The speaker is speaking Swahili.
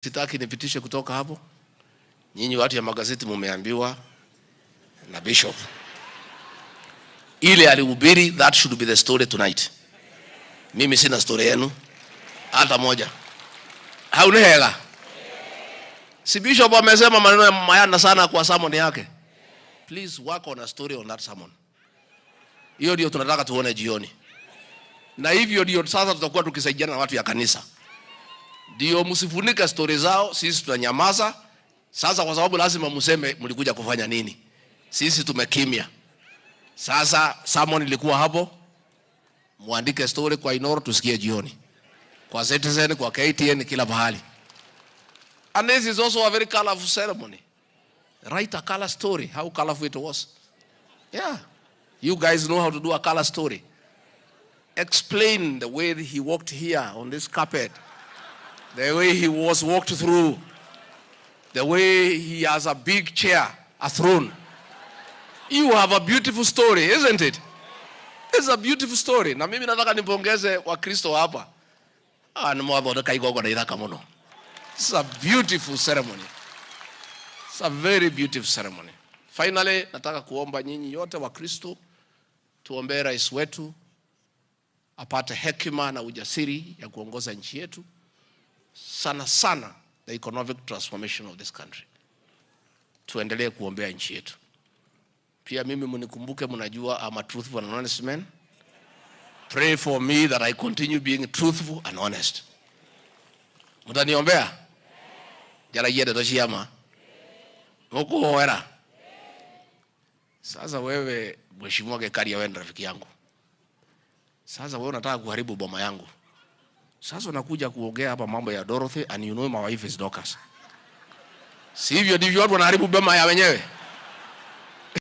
Sitaki nipitishe kutoka hapo. Nyinyi watu ya magazeti mumeambiwa na bishop ile alihubiri, that should be the story tonight. Mimi sina story yenu hata moja. Haunihega. Si bishop amesema maneno ya maana sana kwa sermon yake. Please work on a story on that sermon. Hiyo ndio tunataka tuone jioni, na hivyo ndio sasa tutakuwa tukisaidiana na watu ya kanisa, ndio msifunike story zao, sisi tutanyamaza sasa, kwa sababu lazima mseme mlikuja kufanya nini. Sisi tumekimya. Sasa sermon ilikuwa hapo, muandike story kwa Inoro tusikie jioni, kwa Citizen, kwa KTN, kila mahali. And this is also a very colorful ceremony. Write a color story, how colorful it was. Yeah. You guys know how to do a color story. Explain the way he walked here on this carpet, the way he was walked through, the way he has a big chair, a throne. You have a beautiful story, isn't it? It's a beautiful story. Na mimi nataka nipongeze Wakristo hapa. Ah, ni mwathondeka igongona ithaka muno. It's a beautiful ceremony. It's a very beautiful ceremony. Finally, nataka kuomba nyinyi yote Wakristo tuombee rais wetu apate hekima na ujasiri ya kuongoza nchi yetu, sana sana the economic transformation of this country. Tuendelee kuombea nchi yetu. Pia mimi mnikumbuke, mnajua I'm a truthful and honest man. Pray for me that I continue being truthful and honest. Mtaniombea? Jaragia ndeto cia mukuhoera. Sasa wewe Mheshimiwa Gikaria, wewe ni rafiki yangu. Sasa wewe unataka kuharibu boma yangu. Sasa unakuja kuongea hapa mambo ya Dorothy and you know my wife is Dorcas. Si hivyo ndivyo watu wanaharibu boma ya wenyewe?